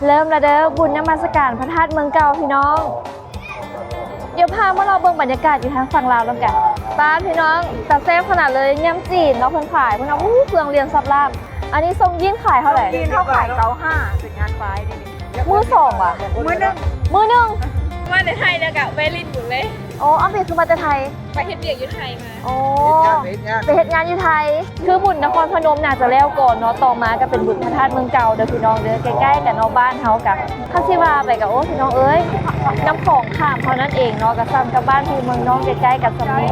ເລີ່ມແລ້ວເດີ ບຸນນະມັດສະການພະທາດເມືອງເກົ່າພີ່ນ້ອງ. ດຽວພາມາເລາະເບິ່ງບັນຍາກາດຢູ່ທາງຝັ່ງລາວນຳກັນ. ປ້າດພີ່ນ້ອງ ຕາແຊບຂະໜາດເລີຍ ຍຳຈີນເນາະ ເພິ່ນຂາຍ ເພິ່ນເອົາ ອູ້ ເຄື່ອງລຽນສັບລາບ. ອັນນີ້ຊົງຢີນຂາຍເທົ່າໃດ? ຈີນເຮົາຂາຍເກົ້າຫ້າ ເປັນງານປ້າຍນີ້. ມືສອງຫວາ? ມືໜຶ່ງ ມືໜຶ່ງ. ມາແຕ່ໄທແລ້ວກະແວະຫຼິ້ນບຸນເລີຍ. ອໍ ເອົາ ເປັນຄືມາແຕ່ໄທ? ໄປເຮັດວຽກຢູ່ໄທມາ. ອໍ ໄປເຮັດງານ ໄປເຮັດງານຢູ່ໄທ. ຄືບຸນນະຄອນພະນົມໜ້າຈະແລ້ວກ່ອນເນາະ ຕໍ່ມາກະເປັນບຸນພະທາດເມືອງເກົ່າເດີພີ່ນ້ອງເດີ ໃກ້ໆກັນເນາະ ບ້ານເຮົາກະ ຄັນຊິວ່າໄປກະ ໂອ້ ພີ່ນ້ອງເອີຍ ນ້ຳຂອງຂ້າມເທົ່ານັ້ນເອງເນາະ ກະສ່ຳກັບບ້ານພີ່ເມືອງນ້ອງ ໃກ້ໆກັນສ່ຳນີ້.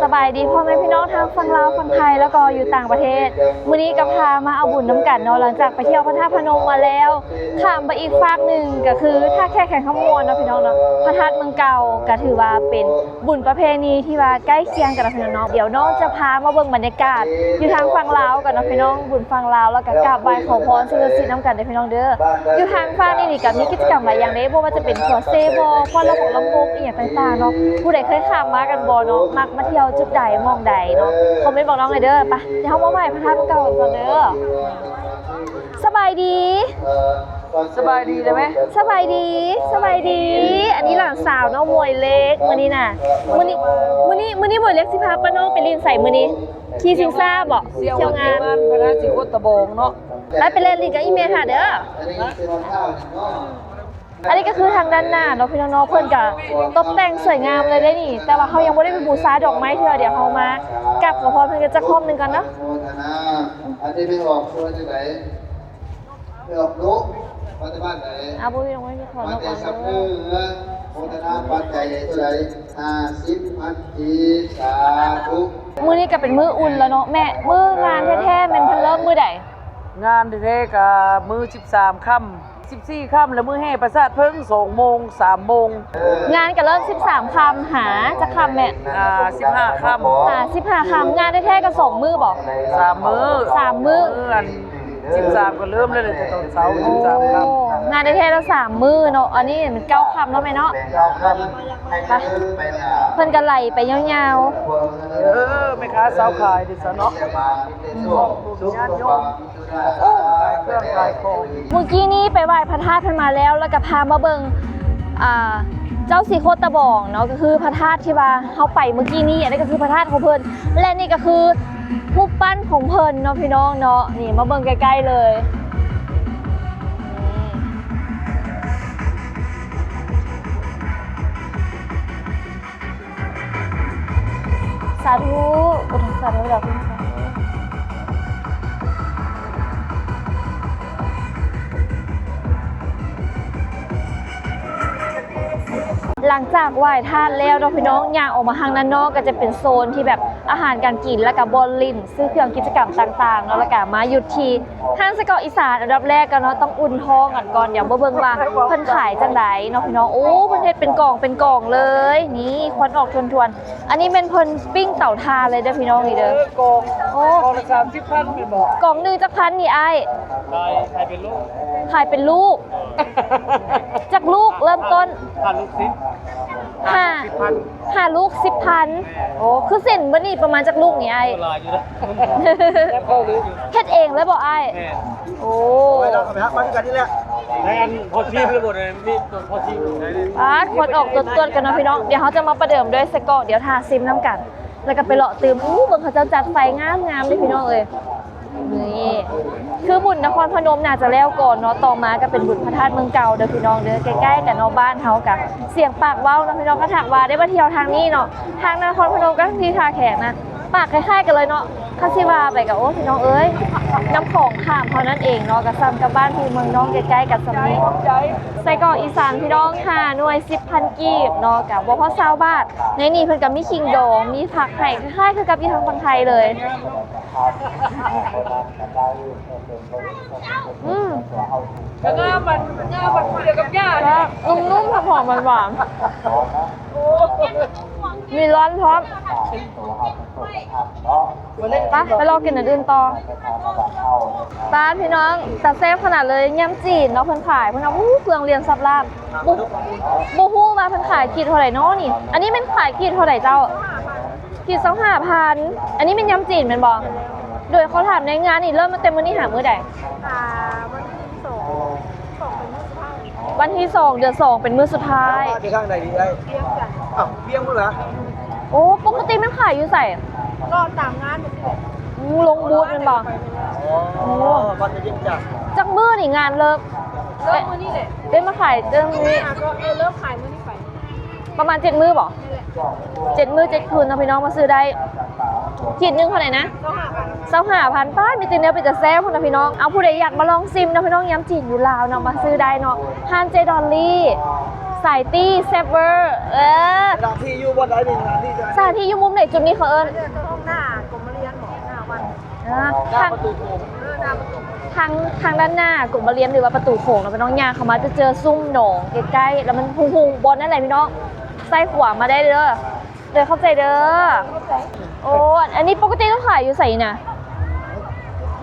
ສະບາຍດີພໍ່ແມ່ພີ່ນ້ອງທາງຝັ່ງລາວຝັ່ງໄທ ແລ້ວກໍຢູ່ຕ່າງປະເທດ. ມື້ນີ້ກະພາມາເອົາບຸນນຳກັນເນາະ ຫຼັງຈາກໄປທ່ຽວພະທາດພະນົມມາແລ້ວ ຂ້າມໄປອີກຟາກໜຶ່ງກະຄືທ່າແຂກແຂວງຄຳມ່ວນເນາະ ພີ່ນ້ອງເນາະ ພະທາດເມືອງເກົ່າ ກະຖືວ່າເປັນ ບຸນປະເພນີທີ່ວ່າໃກ້ຄຽງກັນເນາະພີ່ນ້ອງເນາະ. ດຽວນ້ອງຈະພາມາເບິ່ງບັນຍາກາດຢູ່ທາງຝັ່ງລາວກັນເນາະພີ່ນ້ອງ ບຸນຝັ່ງລາວ ແລ້ວກະກາບໄຫວ້ຂໍພອນສິ່ງສັກສິດນຳກັນເດີພີ່ນ້ອງເດີ. ຢູ່ທາງຝັ່ງນີ້ນີ້ກະມີກິດຈະກຳຫຼາຍຢ່າງເດ້ ບໍ່ວ່າຈະເປັນຂົວເຊບໍ ຟ້ອນລຳໂພງລຳວົງອີ່ຫຍັງຕ່າງໆເນາະ. ຜູ້ໃດເຄີຍຂ້າມມາກັນບໍ່ເນາະ ມັກມາທ່ຽວຈຸດໃດໝ່ອງໃດເນາະ ຄອມເມັນບອກນ້ອງແດ່ເດີ. ໄປ ດຽວເຮົາມາໄຫວ້ພະທາດເກົ່າກັນກ່ອນເດີ. ສະບາຍດີ. ສະບາຍດີໄດ້ໄໝ? ສະບາຍດີ ສະບາຍດີ. ອັນນີ້ຫຼານສາວນ້ອງໝວຍເລັກມື້ນີ້ນະ. ມື້ນີ້ ມື້ນີ້ ມື້ນີ້ໝວຍເລັກຊິພາປ້ານ້ອງໄປຫຼິ້ນໃສມື້ນີ້? ຂີ່ຊິງຊ້າບໍ? ທ່ຽວງານ ທ່ຽວງານພະທາດສີໂຄດຕະບອງເນາະ. ໄປ ໄປແລ່ນຫຼິ້ນກັບອີ່ແມ່ຖ້າເດີ. ອັນນີ້ກະຄືທາງດ້ານໜ້າເນາະພີ່ນ້ອງເນາະ ເພິ່ນກະຕົບແຕ່ງສວຍງາມເລີຍເດ້ນີ້ ແຕ່ວ່າເຮົາຍັງບໍ່ໄດ້ໄປບູຊາດອກໄມ້ເທື່ອ. ດຽວເຮົາມາກັບຂໍພອນເພິ່ນກັນຈັກຮອບໜຶ່ງກ່ອນເນາະ. ອັນນີ້ໄປອອກຕົວຈັ່ງໃດ? ໄປອອກໂລກ ມາແຕ່ບ້ານໃດ? ອ່າ ບໍ່ມີດອກໄມ້ ມີຂອງ ມາແຕ່ສຳເນີ ໂມທະນາປັດໄຈເທົ່າໃດ? ຫ້າສິບພັນກີບ ສາທຸ. ມື້ນີ້ກະເປັນມື້ອຸ່ນແລ້ວເນາະແມ່. ມື້ງານແທ້ໆແມ່ນເພິ່ນເລີ່ມມື້ໃດ? ງານແທ້ໆກະມື້ສິບສາມຄ່ຳ ສິບສີ່ຄ່ຳ ແລະ ມື້ແຫ່ປາສາດເຜິ້ງ ສອງໂມງ ສາມໂມງ. ງານກະເລີ່ມສິບສາມຄ່ຳ ຫາຈັກຄ່ຳແມ່? ອ່າ ສິບຫ້າຄ່ຳ. ຫາສິບຫ້າຄ່ຳ. ງານແທ້ໆກະສອງມື້ບໍ? ສາມມື້. ສາມມື້. ມື້ອັນ ສິບສາມກະເລີ່ມແລ້ວແຫຼະ ແຕ່ຕອນເຊົ້າ ໂອ້ ສິບສາມຄ່ຳ. ງານແທ້ໆລະສາມມື້ເນາະ. ອັນນີ້ແມ່ນເກົ້າຄ່ຳເນາະແມ່ເນາະ. ເກົ້າຄ່ຳ. ໄປ ເພິ່ນກະໄຫຼໄປຍາວໆ. ເອີ ແມ່ຄ້າຊາວຂາຍເດ້ຊະເນາະ. ອືມ ຍາດໂຍມ ຂາຍເຄື່ອງຂາຍຂອງ. ມື້ກີ້ນີ້ໄປໄຫວ້ພະທາດເພິ່ນມາແລ້ວ ແລ້ວກະພາມາເບິ່ງ ອ່າ ເຈົ້າສີໂຄດຕະບອງເນາະ ກະຄືພະທາດທີ່ວ່າເຮົາໄປມື້ກີ້ນີ້. ອັນນີ້ກະຄືພະທາດຂອງເພິ່ນ ແລະ ນີ້ກະຄື ຮູບປັ້ນຂອງເພິ່ນເນາະພີ່ນ້ອງເນາະ. ນີ້ມາເບິ່ງໃກ້ໆເລີຍ. ສາທຸ ສາທຸ ສາທຸ. ຫຼັງຈາກໄຫວ້ທາດແລ້ວເນາະພີ່ນ້ອງ ຍ່າງອອກມາທາງດ້ານນອກກະຈະເປັນໂຊນທີ່ແບບ ອາຫານການກິນ ແລ້ວກະບ່ອນຫຼິ້ນ ຊື້ເຄື່ອງກິດຈະກຳຕ່າງໆເນາະ ແລ້ວກະມາຢຸດທີ່ຮ້ານໄສ້ກອກອີສານ. ອັນດັບແລກກະເນາະ ຕ້ອງອຸ່ນທ້ອງກັນກ່ອນ. ດຽວມາເບິ່ງວ່າເພິ່ນຂາຍຈັ່ງໃດເນາະພີ່ນ້ອງ. ໂອ້ ເພິ່ນເຮັດເປັນກອງເປັນກອງເລີຍ. ນີ້ ຄວັນອອກທວນໆ. ອັນນີ້ແມ່ນເພິ່ນປີ້ງເຕົາຖ່ານເລີຍເດີພີ່ນ້ອງ ນີ້ເດີ. ເອີ ກອງ ໂອ້ ກອງລະສາມສິບພັນແມ່ນບໍ່? ກອງໜຶ່ງຈັກພັນນີ້ອ້າຍ? ຂາຍ ຂາຍເປັນລູກ. ຂາຍເປັນລູກ. ຈັກລູກເລີ່ມຕົ້ນ? ຫ້າລູກສິບ. ຫ້າ ຫ້າລູກສິບພັນ. ໂອ້ ຄືເສັ້ນເບິດນີ້ປະມານຈັກລູກນີ້ອ້າຍ? ເຮັດເອງເລີຍບໍ່ອ້າຍ? ແມ່ນ. ໂອ້ ໄປເນາະ ເອົາໄປຮັບມາຄືກັນນີ້ແຫຼະ. ໃນອັນພໍຊີບຫຼືບໍ່? ມີຕົວພໍຊີບຢູ່ໃນນີ້. ປາດ ຄວັນອອກຈວດໆກັນເນາະພີ່ນ້ອງ. ດຽວເຮົາຈະມາປະເດີມດ້ວຍໄສ້ກອກ. ດຽວຖ້າຊິມນຳກັນ ແລ້ວກະໄປເລາະຕື່ມ. ອູ້ ເບິ່ງເຂົາເຈົ້າຈັດໄຟງາມໆເດ້ພີ່ນ້ອງເອີຍ. ນີ້ ຄືບຸນນະຄອນພະນົມໜ້າຈະແລ້ວກ່ອນເນາະ ຕໍ່ມາກະເປັນບຸນພະທາດເມືອງເກົ່າເດີພີ່ນ້ອງເດີ ໃກ້ໆກັນເນາະ ບ້ານເຮົາກະສຽງປາກເວົ້າເນາະພີ່ນ້ອງ. ກະຖ້າວ່າໄດ້ມາທ່ຽວທາງນີ້ເນາະ ທາງນະຄອນພະນົມກັບທີ່ທ່າແຂກນະ ປາກຄ້າຍໆກັນເລີຍເນາະ. ຄັນຊິວ່າໄປກະ ໂອ້ ພີ່ນ້ອງເອີຍ ນ້ຳຂອງຂ້າມເທົ່ານັ້ນເອງເນາະ ກະສ່ຳກັບບ້ານພີ່ເມືອງນ້ອງ ໃກ້ໆກັນສ່ຳນີ້. ໄສ້ກອກອີສານພີ່ນ້ອງ ຫ້າໜ່ວຍ ສິບພັນກີບເນາະ ກະບໍ່ຮອດຊາວບາດ. ໃນນີ້ເພິ່ນກະມີຂີງດອງ ມີຜັກໃຫ້ ຄ້າຍໆຄືກັບຢູ່ທາງຝັ່ງໄທເລີຍ. ອືມ ແລ້ວກໍມັນ ມັນດຽວກັບຫຍ້າ ແຊບ ນຸ້ມໆ ຫອມໆ ຫວານໆ ມີລອນພ້ອມ. ໄປ ໄປລອງກິນອັນອື່ນຕໍ່. ປ້າດ ພີ່ນ້ອງ ຕາແຊບຂະໜາດເລີຍ. ຍຳຈີນເນາະ ເພິ່ນຂາຍ ເພິ່ນເອົາ ອູ້ ເຄື່ອງລຽນສັບລາບ. ບໍ່ ບໍ່ຮູ້ວ່າເພິ່ນຂາຍກີບເທົ່າໃດເນາະນີ້. ອັນນີ້ແມ່ນຂາຍກີບເທົ່າໃດເຈົ້າ? ກີບຊາວຫ້າພັນ. ອັນນີ້ແມ່ນຍຳຈີນແມ່ນບໍ່? ໂດຍ ຂໍຖາມແດ່ ງານນີ້ເລີ່ມຕັ້ງແຕ່ມື້ນີ້ຫາມື້ໃດ? ຫາວັນທີສອງ ວັນທີສອງ ເດືອນສອງ ເປັນມື້ສຸດທ້າຍ. ມາຈາກທາງໃດນີ້ເອື້ອຍ? ວຽງຈັນ. ອ້າວ ວຽງພຸ້ນຫວາ? ໂອ້ ປົກກະຕິມັນຂາຍຢູ່ໃສ? ກໍຕາມງານ. ອືມ ລົງບູດແມ່ນບໍ່? ອໍ ມາແຕ່ວຽງຈັນ. ຈັກມື້ນີ້ງານເລີກ? ເລີກມື້ນີ້ແຫຼະ. ເອີ ມາຂາຍເລື່ອງນີ້ ເອີ ເລີ່ມຂາຍມື້ນີ້ໄປ. ປະມານເຈັດມື້ບໍ່? ເຈັດມື້ເຈັດຄືນເນາະພີ່ນ້ອງ ມາຊື້ໄດ້. ຂີດໜຶ່ງເທົ່າໃດນະ? ຊາວຫ້າພັນ. ຊາວຫ້າພັນ. ປາດ ມີແຕ່ແນວເປັນຕາແຊບພຸ້ນນະພີ່ນ້ອງ. ເອົາ ຜູ້ໃດຢາກມາລອງຊິມເນາະພີ່ນ້ອງ ຍຳຈີນຢູ່ລາວເນາະ ມາຊື້ໄດ້ເນາະ ຮ້ານເຈດອນລີ້ ສາຍຕີ້ແຊບເວີ. ເອີ ສະຖານທີ່ຢູ່ບ່ອນໃດນີ້? ສະຖານທີ່ຢູ່ມຸມໃດ? ຈຸດນີ້ເຂົາເອີ້ນ ເອີ ທາງ ທາງ ທາງດ້ານໜ້າກົມບາລຽນ ຫຼືວ່າປະຕູໂຂງເນາະພີ່ນ້ອງ. ຍ່າງເຂົ້າມາຈະເຈີຊຸມໜອງໃກ້ໆ ແລ້ວມັນຮຸ່ງໆ ບ່ອນນັ້ນແຫຼະພີ່ນ້ອງ. ຊ້າຍຂວາມາໄດ້ເດີ. ເດີ ຂອບໃຈເດີ. ໂອ້ ອັນນີ້ປົກກະຕິເຮົາຂາຍຢູ່ໃສນະ?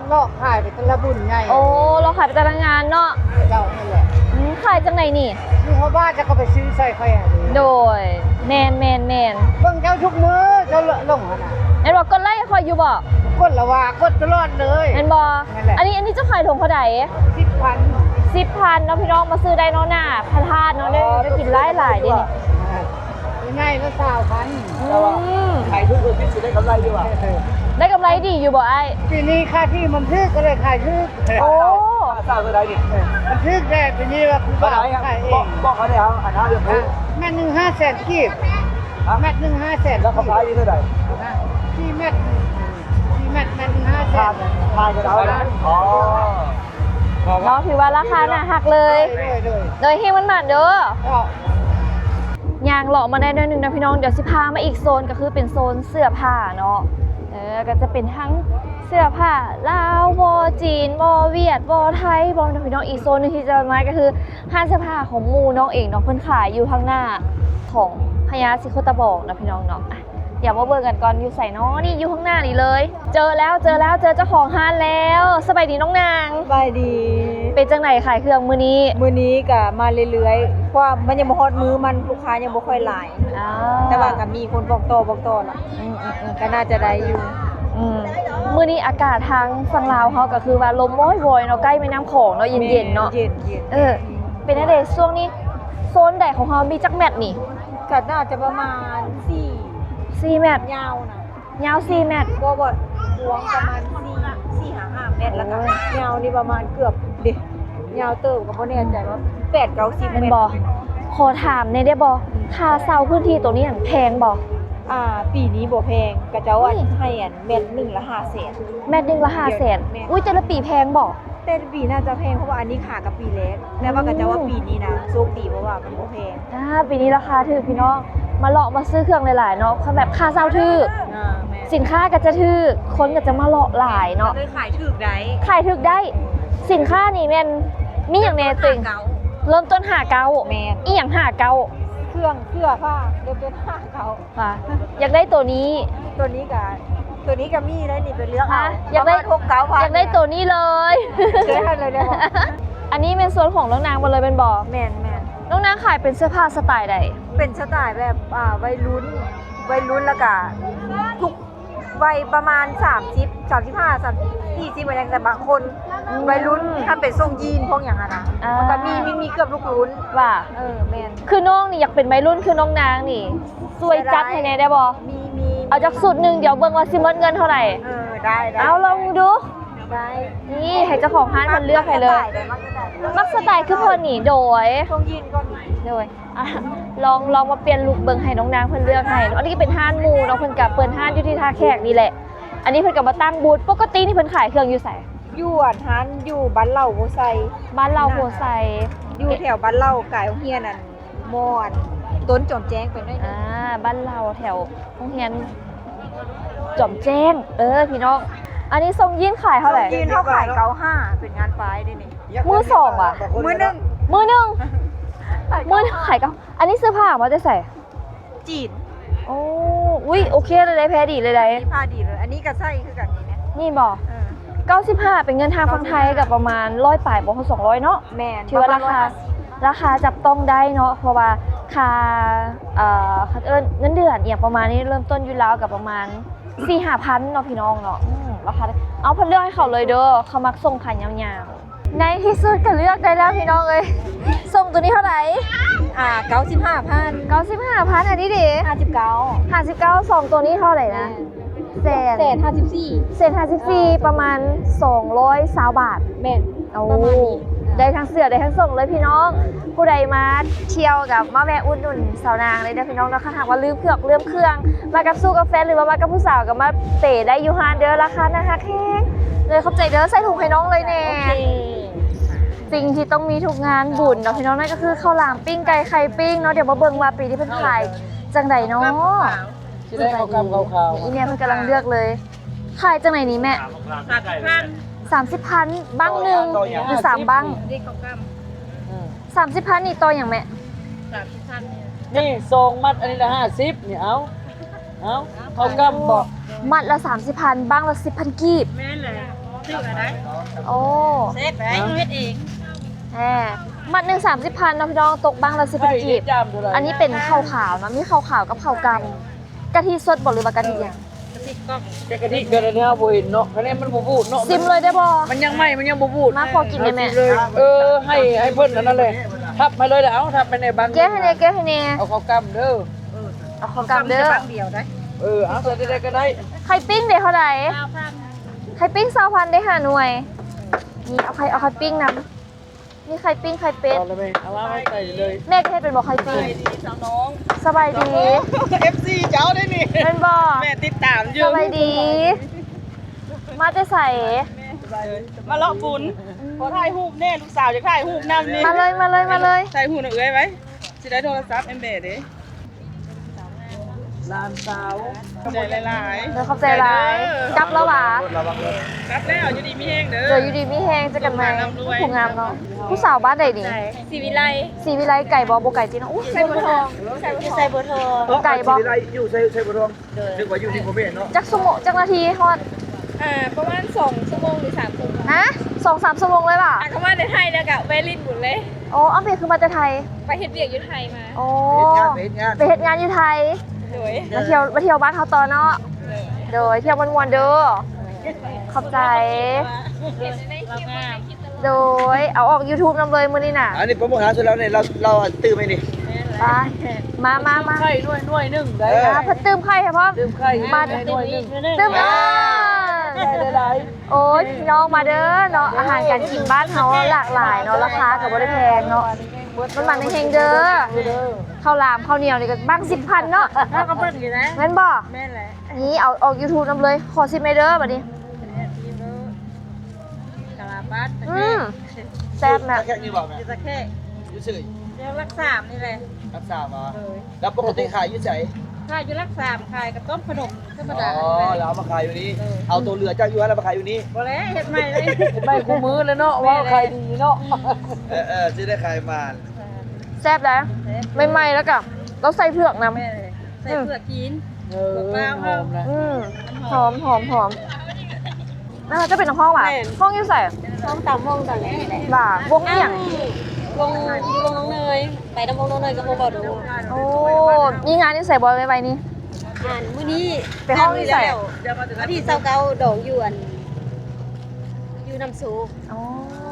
ເລາະຂາຍໄປແຕ່ລະບຸນໃຫຍ່. ໂອ້ ເລາະຂາຍໄປແຕ່ລະງານເນາະ. ເຈົ້າ ນັ້ນແຫຼະ. ອືມ ຂາຍຈັ່ງໃດນີ້? ຢູ່ຫົວບ້ານ ເຈົ້າກໍໄປຊື້ໃສ່ຂ້ອຍຫັ້ນ. ໂດຍ ແມ່ນໆໆ. ເບິ່ງເຈົ້າທຸກມື້ ເຈົ້າລົງຫັ້ນນະ. ແມ່ນບໍ່? ກົດໄລໃຫ້ຂ້ອຍຢູ່ບໍ່? ກົດລະວ່າ ກົດຕະຫຼອດເລີຍ. ແມ່ນບໍ່? ນັ້ນແຫຼະ. ອັນນີ້ ອັນນີ້ເຈົ້າຂາຍຖົງເທົ່າໃດ? ສິບພັນ. ສິບພັນເນາະພີ່ນ້ອງ ມາຊື້ໄດ້ເນາະ ໜ້າພະທາດເນາະ. ໄດ້ ໄດ້ກິນຫຼາຍໆເດ້ນີ້. ໃຫຍ່ລະຊາວພັນ. ອືມ ຂາຍຖືກສຸດ ໄດ້ກຳໄລຢູ່ຫວາ? ໄດ້ກຳໄລດີຢູ່ບໍ່ອ້າຍ? ປີນີ້ຄ່າທີ່ມັນຖືກ ກໍເລີຍຂາຍຖືກ. ໂອ້ ຄ່າເຊົ່າເທົ່າໃດນີ້? ມັນຖືກແດ່ປີນີ້ວ່າ ຄືວ່າຂາຍເອງ. ບອກ ບອກເຂົາແດ່ ເອົາ ອັນນັ້ນເລື່ອງ ແມັດໜຶ່ງຫ້າແສນກີບ. ຮະ? ແມັດໜຶ່ງຫ້າແສນ. ແລ້ວເຂົາຂາຍຢູ່ເທົ່າໃດ? ສີ່ແມັດ ສີ່ແມັດ ແມັດໜຶ່ງຫ້າແສນ. ຂາຍກໍເອົາ. ອໍ ເນາະ ຖືວ່າລາຄາໜ້າຮັກເລີຍ. ໂດຍ ໂດຍ ໂດຍ ເຮງໝານໆເດີ. ຍ່າງເລາະມາໄດ້ໜ້ອຍໜຶ່ງນະພີ່ນ້ອງ ດຽວຊິພາມາອີກໂຊນ ກໍຄືເປັນໂຊນເສື້ອຜ້າເນາະ. ເອີ ກໍຈະເປັນທັງເສື້ອຜ້າລາວບໍ ຈີນບໍ ຫວຽດບໍ ໄທບໍເນາະພີ່ນ້ອງ. ອີກໂຊນໜຶ່ງທີ່ຈະມາກໍຄືຮ້ານເສື້ອຜ້າຂອງໝູ່ນ້ອງເອງເນາະ ເພິ່ນຂາຍຢູ່ທາງໜ້າຂອງພະຍາສີໂຄດຕະບອງເນາະພີ່ນ້ອງເນາະ. ດຽວມາເບິ່ງກັນກ່ອນ ຢູ່ໃສເນາະ? ນີ້ ຢູ່ຂ້າງໜ້ານີ້ເລີຍ. ເຈີແລ້ວ ເຈີແລ້ວ ເຈີເຈົ້າຂອງຮ້ານແລ້ວ. ສະບາຍດີນ້ອງນາງ. ສະບາຍດີ. ເປັນຈັ່ງໃດຂາຍເຄື່ອງມື້ນີ້? ມື້ນີ້ກະມາເລື້ອຍໆ ເພາະວ່າມັນຍັງບໍ່ຮອດມື້ມັນ ລູກຄ້າຍັງບໍ່ຄ່ອຍຫຼາຍ. ອາ ແຕ່ວ່າກະມີຄົນບອກຕໍ່ ບອກຕໍ່ລະ. ອືມໆໆ ກະໜ້າຈະໄດ້ຢູ່. ອືມ ມື້ນີ້ອາກາດທາງຝັ່ງລາວເຮົາກະຄືວ່າລົມວອຍໆເນາະ ໃກ້ແມ່ນ້ຳຂອງເນາະ ເຢັນໆເນາະ. ແມ່ນ ເຢັນໆ. ເອີ ເປັນຈັ່ງໃດຊ່ວງນີ້ ໂຊນໃດຂອງເຮົາ ມີຈັກແມັດນີ້? ກະໜ້າຈະປະມານສີ່ ສີ່ແມັດ. ຍາວນະ? ຍາວສີ່ແມັດ. ບໍ່ ບໍ່ ກວ້າງປະມານສີ່ ສີ່ຫາຫ້າແມັດ ແລ້ວກະຍາວນີ້ປະມານເກືອບເດ ຍາວເຕີບ ກະບໍ່ແນ່ໃຈວ່າແປດເກົ້າສິບແມັດ. ແມ່ນບໍ່? ຂໍຖາມແດ່ໄດ້ບໍ່? ອືມ ຄ່າເຊົ່າພື້ນທີ່ໂຕນີ້ຫັ້ນແພງບໍ່? ອ່າ ປີນີ້ບໍ່ແພງ ຂະເຈົ້າ ເອີ ໃຫ້ອັນແມັດໜຶ່ງລະຫ້າແສນ. ແມັດໜຶ່ງລະຫ້າແສນ. ແມ່ນ. ອຸ້ຍ ແຕ່ລະປີແພງບໍ່? ແຕ່ລະປີໜ້າຈະແພງ ເພາະວ່າອັນນີ້ຂາຍກະປີແລກ ແຕ່ວ່າຂະເຈົ້າວ່າປີນີ້ນະໂຊກດີ ເພາະວ່າມັນບໍ່ແພງ. ອາ ປີນີ້ລາຄາຖືກພີ່ນ້ອງ ມາເລາະມາຊື້ເຄື່ອງຫຼາຍໆເນາະ ຄືແບບຄ່າເຊົ່າຖືກ. ອາ ແມ່ນ. ສິນຄ້າກໍຈະຖືກ ຄົນກໍຈະມາເລາະຫຼາຍເນາະ ກໍເລີຍຂາຍຖືກໄດ້ ຂາຍຖືກໄດ້. ສິນຄ້ານີ້ແມ່ນມີຫຍັງແດ່ຕົວເອງ? ເລີ່ມຕົ້ນຫ້າເກົ້າ. ແມ່ນ. ອີ່ຫຍັງຫ້າເກົ້າ? ເຄື່ອງເສື້ອຜ້າເລີ່ມຕົ້ນຫ້າເກົ້າ. ວ່າ ຢາກໄດ້ໂຕນີ້ ໂຕນີ້ກະ ໂຕນີ້ກະມີໄດ້ນີ້ ໄປເລືອກເອົາ. ຢາກໄດ້ ປະມານຫົກເກົ້າພັນ ຢາກໄດ້ໂຕນີ້ເລີຍ. ເລີຍ ເລີຍ ເລີຍ. ອັນນີ້ແມ່ນສ່ວນຂອງນ້ອງນາງໝົດເລີຍແມ່ນບໍ່? ແມ່ນໆ. ນ້ອງນາງຂາຍເປັນເສື້ອຜ້າສະໄຕໃດ? ເປັນສະໄຕແບບ ອ່າ ໄວລຸ້ນ ໄວລຸ້ນ ແລ້ວກະທຸກໄວ ປະມານສາມສິບ ສາມສິບຫ້າ ສາມສິບ ສີ່ສິບ ກໍຍັງ ແຕ່ບາງຄົນ ອືມ ໄວລຸ້ນ ຖ້າເປັນຊົງຢີນພວກຫຍັງຫັ້ນນະ ອ່າ ມັນກໍມີ ມີ ມີເກືອບທຸກລຸ້ນ. ວ່າ ເອີ ແມ່ນ. ຄືນ້ອງນີ້ຢາກເປັນໄວລຸ້ນຄືນ້ອງນາງນີ້ ຊ່ວຍຈັດໃຫ້ແດ່ໄດ້ບໍ່? ມີ ມີ ເອົາຈັກຊຸດໜຶ່ງ ດຽວເບິ່ງວ່າຊິໝົດເງິນເທົ່າໃດ. ເອີ ໄດ້ ໄດ້ ເອົາລອງດູ. ໄດ້. ນີ້ໃຫ້ເຈົ້າຂອງຮ້ານເພິ່ນເລືອກໃຫ້ເລີຍ. ມັກສະໄຕໃດ? ມັກສະໄຕຄືເພິ່ນນີ້. ໂດຍ ຊົງຢີນກໍມີ. ໂດຍ. ອ່ະ ລອງ ລອງມາປ່ຽນລຸກເບິ່ງ ໃຫ້ນ້ອງນາງເພິ່ນເລືອກໃຫ້. ອັນນີ້ເປັນຮ້ານໝູ່ເນາະ ເພິ່ນກະເປີດຮ້ານຢູ່ທີ່ທ່າແຂກນີ້ແຫຼະ. ອັນນີ້ເພິ່ນກະມາຕັ້ງບູດ. ປົກກະຕິນີ້ເພິ່ນຂາຍເຄື່ອງຢູ່ໃສ? ຢູ່ອັນຮ້ານ ຢູ່ບ້ານເລົ່າໂພໄຊ. ບ້ານເລົ່າໂພໄຊ ຢູ່ແຖວບ້ານເລົ່າ ກາຍໂຮງຮຽນອັນ ໝໍ້ອັນ ຕົ້ນຈອມແຈ້ງໄປໜ້ອຍໜຶ່ງ. ອ່າ ບ້ານເລົ່າແຖວໂຮງຮຽນຈອມແຈ້ງ. ເອີ ພີ່ນ້ອງ ອັນນີ້ຊົງຢີນຂາຍເທົ່າໃດ? ຊົງຢີນເຮົາຂາຍເກົ້າຫ້າ ເປັນງານປ້າຍເດ້ນີ້. ມືສອງຫວາ? ມືໜຶ່ງ ມືໜຶ່ງ ມືໜຶ່ງຂາຍເກົ້າ. ອັນນີ້ຊື້ຜ້າມາແຕ່ໃສ? ຈີນ. ໂອ້ ອຸ້ຍ ໂອເຄເລີຍ ແພດີເລີຍໃດ໋. ມີຜ້າດີເລີຍ ອັນນີ້ກໍໃສ່ຄືກັນນີ້ແຫຼະ. ນີ້ບໍ? ເອີ ເກົ້າສິບຫ້າ ເປັນເງິນທາງຝັ່ງໄທກໍປະມານຮ້ອຍປາຍ ບໍ່ຮອດສອງຮ້ອຍເນາະ. ແມ່ນ ຖືວ່າລາຄາ ປະມານຮ້ອຍຫ້າສິບ ລາຄາຈັບຕ້ອງໄດ້ເນາະ ເພາະວ່າຄ່າ ເອີ ເຂົາເອີ້ນເງິນເດືອນອີ່ຫຍັງປະມານນີ້ ເລີ່ມຕົ້ນຢູ່ລາວກໍປະມານສີ່ຫ້າພັນເນາະ ພີ່ນ້ອງເນາະ. ອືມ ລາຄາ ເອົາ ເພິ່ນເລືອກໃຫ້ເຂົາເລີຍເດີ ເຂົາມັກສົ່ງຂາຍຍາວໆ. ໃນທີ່ສຸດກໍເລືອກໄດ້ແລ້ວພີ່ນ້ອງເອີຍ. ສົ່ງໂຕນີ້ເທົ່າໃດ? ອ່າ ເກົ້າສິບຫ້າພັນ. ເກົ້າສິບຫ້າພັນ. ອັນນີ້ເດ? ຫ້າສິບເກົ້າ. ຫ້າສິບເກົ້າ. ສອງໂຕນີ້ເທົ່າໃດນະ? ແສນ ແສນຫ້າສິບສີ່ ແສນຫ້າສິບສີ່ ປະມານສອງຮ້ອຍຊາວບາດ. ແມ່ນ ໂອ້ ປະມານນີ້. ໄດ້ທັງເສື້ອໄດ້ທັງສົ່ງເລີຍພີ່ນ້ອງ. ຜູ້ໃດມາທ່ຽວກໍມາແວະອຸດໜູນສາວນາງໄດ້ເດີພີ່ນ້ອງເນາະ. ຄັນຫາກວ່າລືມເຜືອກລືມເຄື່ອງ ມາກັບສູ່ກັບແຟນ ຫຼືວ່າມາກັບຜູ້ສາວກໍມາເປໄດ້ຢູ່ຮ້ານເດີ. ລາຄາໜ້າຮັກແຮງເລີຍ. ຂອບໃຈເດີ ໃສ່ຖົງໃຫ້ນ້ອງເລີຍແນ່. ໂອເຄ ສິ່ງທີ່ຕ້ອງມີທຸກງານບຸນເນາະພີ່ນ້ອງ ນັ້ນກໍຄືເຂົ້າຫຼາມ ປີ້ງໄກ່ ໄຂ່ປີ້ງເນາະ. ດຽວມາເບິ່ງວ່າປີນີ້ເພິ່ນຂາຍຈັ່ງໃດເນາະ. ຊິໄດ້ເຂົ້າກ້ຳເຂົ້າຂາວ. ອີ່ແມ່ເພິ່ນກຳລັງເລືອກເລີຍ. ຂາຍຈັ່ງໃດນີ້ແມ່? ສາມສິບພັນ ສາມສິບພັນ ບັ້ງໜຶ່ງ ຫຼືສາມບັ້ງ? ເດ ເຂົ້າກ້ຳ ອືມ ສາມສິບພັນນີ້ຕໍ່ຫຍັງແມ່? ສາມສິບພັນນີ້ ນີ້ສອງມັດ ອັນນີ້ລະຫ້າສິບ ນີ້ ເອົາ ເອົາ ເຂົ້າກ້ຳບໍ? ມັດລະສາມສິບພັນ ບັ້ງລະສິບພັນກີບ. ແມ່ນແຫຼະ ຖືກລະໄດ໋. ໂອ້ ເຮັດໄດ້ ເຮັດເອງ. ແໝ ມັດໜຶ່ງສາມສິບພັນເນາະພີ່ນ້ອງ ຕົກບັ້ງລະສິບພັນກີບ. ອັນນີ້ເປັນເຂົ້າຂາວເນາະ ມີເຂົ້າຂາວກັບເຂົ້າກ້ຳ. ກະທິສົດບໍ່ ຫຼືວ່າກະທິຫຍັງ? ກະທິກ້ອງ. ແຕ່ກະທິກໍໄດ້ ເຮົາບໍ່ເຫັນເນາະ ຄະແນນມັນບໍ່ບູດເນາະ. ຊິມເລີຍໄດ້ບໍ່? ມັນຍັງໃໝ່ ມັນຍັງບໍ່ບູດ. ມາ ຂໍກິນໄດ້ແມ່. ເອີ ໃຫ້ ໃຫ້ເພິ່ນອັນນັ້ນແຫຼະ ທັບໃຫ້ເລີຍ. ເອົາ ທັບໃຫ້ແດ່ບັ້ງ. ແກະໃຫ້ແດ່ ແກະະໃຫ້ແດ່. ເອົາເຂົ້າກ້ຳເດີ ເອົາເຂົ້າກ້ຳເດີ. ບັ້ງດຽວໄດ໋. ເອີ ເອົາ ໃສ່ໄດ້ກໍໄດ້. ໄຂ່ປີ້ງເດ ເທົ່າໃດ? ຊາວພັນ. ໄຂ່ປີ້ງຊາວພັນ ໄດ້ຫ້າໜ່ວຍ. ນີ້ ເອົາໄຂ່ ເອົາໄຂ່ປີ້ງນຳ. ມີໄຂ່ປີ້ງ ໄຂ່ເປັດ. ເອົາລະແມ່ ເອົາວາງໄວ້ໃສ່ເລີຍ. ແມ່ກໍເຮັດເປັນບໍ່ໄຂ່ປີ້ງ? ສະບາຍດີສາວນ້ອງ. ສະບາຍດີ. ເອັຟຊີເຈົ້າໄດ໋ນີ້ ແມ່ນບໍ່? ແມ່ຕິດຕາມຢູ່. ສະບາຍດີ. ມາແຕ່ໃສ? ມາເລາະບຸນ. ຂໍຖ່າຍຮູບແດ່ ລູກສາວຢາກຖ່າຍຮູບນຳນີ້. ມາເລີຍ ມາເລີຍ ມາເລີຍ. ຖ່າຍຮູບນຳເອື້ອຍໄວ້. ຊິໄດ້ໂທລະສັບໃຫ້ແມ່ເດ້. ຫຼານສາວ ຂອບໃຈຫຼາຍໆ. ເດີ ຂອບໃຈຫຼາຍ. ກັບແລ້ວຫວາ? ກັບແລ້ວ ຢູ່ດີມີແຮງເດີ. ເດີ ຢູ່ດີມີແຮງ ເຈີກັນໃໝ່. ຜູ້ງາມເນາະ. ຜູ້ສາວບ້ານໃດນີ້? ສີວິໄລ. ສີວິໄລ ໄກບໍ່? ບໍ່ໄກຕິເນາະ. ອຸ້ຍ ໄຊບົວທອງ. ຢູ່ໄຊບົວທອງ. ໄກບໍ່? ສີວິໄລຢູ່ໄຊ ໄຊບົວທອງ. ເດີ ນຶກວ່າຢູ່ນີ້ບໍ່ແມ່ນເນາະ. ຈັກຊົ່ວໂມງ ຈັກນາທີຮອດ? ອ່າ ປະມານສອງຊົ່ວໂມງ ຫຼື ສາມຊົ່ວໂມງ. ຮະ? ສອງສາມຊົ່ວໂມງເລີຍຫວາ? ອ່າ ກໍມາແຕ່ໄທແລ້ວກໍແວະຫຼິ້ນບຸນເລີຍ. ອໍ ອ້າວ ແມ່ຄືມາແຕ່ໄທ? ໄປເຮັດວຽກຢູ່ໄທມາ. ໂອ້ ໄປເຮັດງານ ໄປເຮັດງານ ໄປເຮັດງານຢູ່ໄທ. ໂດຍ ມາທ່ຽວ ມາທ່ຽວບ້ານເຮົາຕໍ່ເນາະ. ໂດຍ ໂດຍ ທ່ຽວມ່ວນໆເດີ. ຂອບໃຈ. ໂດຍ ເອົາອອກຢູທູບນຳເລີຍມື້ນີ້ນະ. ອັນນີ້ປະໂມດຫາສຸດແລ້ວນີ້ ລາວ ລາວຕື່ມໃຫ້ນີ້. ໄປ ມາ ມາ ມາ. ໄຂ່ໜ່ວຍ ໜ່ວຍໜຶ່ງໄດ້. ເອີ ອ່າ ເພິ່ນຕື່ມໄຂ່ໃຫ້ພ້ອມ. ຕື່ມໄຂ່ມາ ໜ່ວຍໜຶ່ງ. ຕື່ມ ເອີ ໄດ້ຫຼາຍໆ. ໂອ້ຍ ພີ່ນ້ອງມາເດີເນາະ ອາຫານການກິນບ້ານເຮົາຫຼາກຫຼາຍເນາະ ລາຄາກໍບໍ່ໄດ້ແພງເນາະ. ມັນໝານແຮງເດີ ເຂົ້າຫຼາມເຂົ້າໜຽວນີ້ກໍບັ້ງສິບພັນເນາະ. ເຮົາກໍເບິ່ງຢູ່ນະ. ແມ່ນບໍ່? ແມ່ນແຫຼະ. ນີ້ເອົາອອກຢູທູບນຳເລີຍ. ຂໍຊິມແດ່ເດີບາດນີ້. ກະລາປັດ. ອືມ ແຊບນະ. ຢູ່ຕາແຂກນີ້ບໍ່ແມ່? ຢູ່ຕາແຂກ. ຢູ່ໃສ? ຢູ່ຫຼັກສາມນີ້ແຫຼະ. ຫຼັກສາມຫວາ? ເອີ. ແລ້ວປົກກະຕິຂາຍຢູ່ໃສ? ຂາຍຢູ່ຫຼັກສາມ ຂາຍກະຕົ້ມຂະໜົມທຳມະດາ. ອໍ ແລ້ວເອົາມາຂາຍຢູ່ນີ້. ເອີ ເອົາໂຕເຫຼືອຈາກຢູ່ຫັ້ນແລ້ວມາຂາຍຢູ່ນີ້. ບໍ່ແລ້ວ ເຮັດໃໝ່ເລີຍ. ເຮັດໃໝ່ຄູ່ມື້ແລ້ວເນາະ. ແມ່ນແຫຼະ. ເວົ້າຂາຍດີເນາະ. ເອີໆ ຊິໄດ້ຂາຍໝານ. ແຊບເດ້. ແຊບ. ໃໝ່ໆ ແລ້ວກະລາວໃສ່ເຜືອກນຳ. ແມ່ນແຫຼະ. ໃສ່ເຜືອກຈີນ. ເອີ ເຜືອກລາວເຮົາ. ອືມ ຫອມ ຫອມ ຫອມ. ແມ່ນ ເຈົ້າເປັນນັກຮ້ອງຫວາ? ແມ່ນ. ຮ້ອງຢູ່ໃສ? ຮ້ອງຕາມວົງຕອນນີ້ແຫຼະ. ວ່າ ວົງອີ່ຫຍັງ? ວົງ ວົງນ້ອງເນີຍ. ໄປນຳວົງນ້ອງເນີຍກັບວົງບໍ່ດູ. ໂອ້ ມີງານຢູ່ໃສບໍ່ໄວໆນີ້? ງານມື້ນີ້ ໄປຮ້ອງຢູ່ໃສ? ວັນທີຊາວເກົ້າ ດອງຢູ່ອັນ ຢູ່ນ້ຳໂຊກ. ອໍ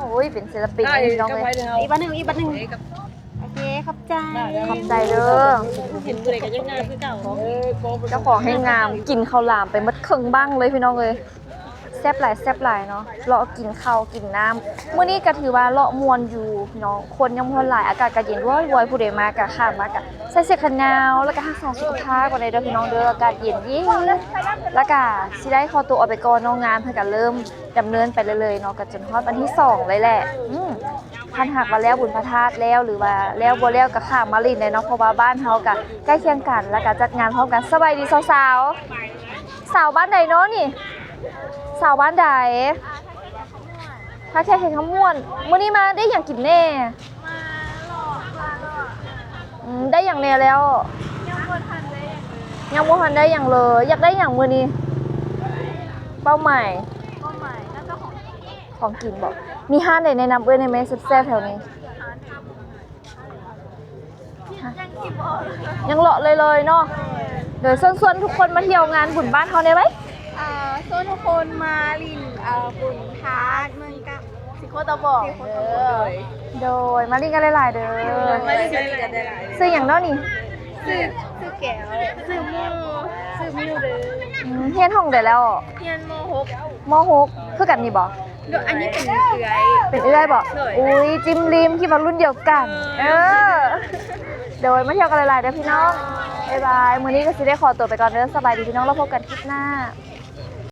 ໂອ້ຍ ເປັນສິນລະປິນ ພີ່ນ້ອງເອີຍ. ອີກບັດໜຶ່ງ ອີກບັດໜຶ່ງ. ໂອເຄ ຂອບໃຈ ຂອບໃຈເດີ. ເຫັນຜູ້ໃດກໍຍັງງາມຄືເກົ່າ. ເຈົ້າຂອງແຮ່ງງາມ ກິນເຂົ້າຫຼາມໄປໝົດເຄິ່ງບັ້ງເລີຍ ພີ່ນ້ອງເອີຍ. ແຊບຫຼາຍ ແຊບຫຼາຍເນາະ ເລາະກິນເຂົ້າກິນນ້ຳ. ມື້ນີ້ກໍຖືວ່າເລາະມ່ວນຢູ່ພີ່ນ້ອງ ຄົນຍັງບໍ່ທັນຫຼາຍ ອາກາດກໍເຢັນວອຍໆ. ຜູ້ໃດມາກໍຂ້າມມາກໍໃສ່ເສື້ອແຂນຍາວ ແລ້ວກໍຮັກສາສຸຂະພາບກັນແດ່ເດີພີ່ນ້ອງເດີ. ອາກາດເຢັນໆ ແລ້ວກໍຊິໄດ້ຂໍຕົວອອກໄປກ່ອນເນາະ. ງານເພິ່ນກໍເລີ່ມດຳເນີນໄປເລື້ອຍໆເນາະ ກໍຈົນຮອດວັນທີສອງເລີຍແຫຼະ. ອືມ ຄັນຫາກວ່າແລ້ວບຸນພະທາດແລ້ວ ຫຼືວ່າແລ້ວບໍ່ແລ້ວກໍຂ້າມມາຫຼິ້ນໄດ້ເນາະ ເພາະວ່າບ້ານເຮົາກໍໃກ້ຄຽງກັນ ແລ້ວກໍຈັດງານພ້ອມກັນ. ສະບາຍດີສາວໆ. ສາວບ້ານໃດເນາະນີ້? ສາວບ້ານໃດ? ທ່າແຂກແຂວງຄຳມ່ວນ. ມື້ນີ້ມາໄດ້ຫຍັງກິນແດ່? ອືມ ໄດ້ຫຍັງແດ່ແລ້ວ? ຍັງບໍ່ທັນໄດ້ຫຍັງເລີຍ. ຢາກໄດ້ຫຍັງມື້ນີ້? ເປົ້າໝາຍ ເປົ້າໝາຍໜ້າຈະຂອງ ຂອງກິນບໍ? ມີຮ້ານໃດແນະນຳເອື້ອຍແດ່ແມ່ ແຊບໆແຖວນີ້? ຍັງເລາະເລີຍໆເນາະ. ໂດຍ ເຊີນຊວນທຸກຄົນມາທ່ຽວງານບຸນບ້ານເຮົາແດ່ໄວ. ເອີ ເຊີນທຸກຄົນມາຫຼິ້ນ ເອີ ບຸນທາດເມືອງກະສິ ໂຄຕະບອງເດີ. ໂດຍ ມາຫຼິ້ນກັນຫຼາຍໆເດີ. ມາຫຼິ້ນກັນຫຼາຍໆເດີ. ຊື່ຫຍັງເນາະນີ້? ຊື່ ຊື່ແກ້ວ. ຊື່ໂມ. ຊື່ມິວເດີ. ອືມ ຮຽນຫ້ອງໃດແລ້ວ? ຮຽນ ມໍຫົກ. ມໍຫົກ ຄືກັນນີ້ບໍ່? ໂດຍ ອັນນີ້ເປັນເອື້ອຍ. ເປັນເອື້ອຍບໍ່? ໂດຍ. ອຸ້ຍ ຈິ້ມລິ້ມ ຄິດວ່າລຸ້ນດຽວກັນ. ເອີ ໂດຍ ມາທ່ຽວກັນຫຼາຍໆເດີພີ່ນ້ອງ. ບາຍບາຍ. ມື້ນີ້ກໍຊິໄດ້ຂໍຕົວໄປກ່ອນເດີ. ສະບາຍດີພີ່ນ້ອງ ແລ້ວພົບກັນຄລິບໜ້າ.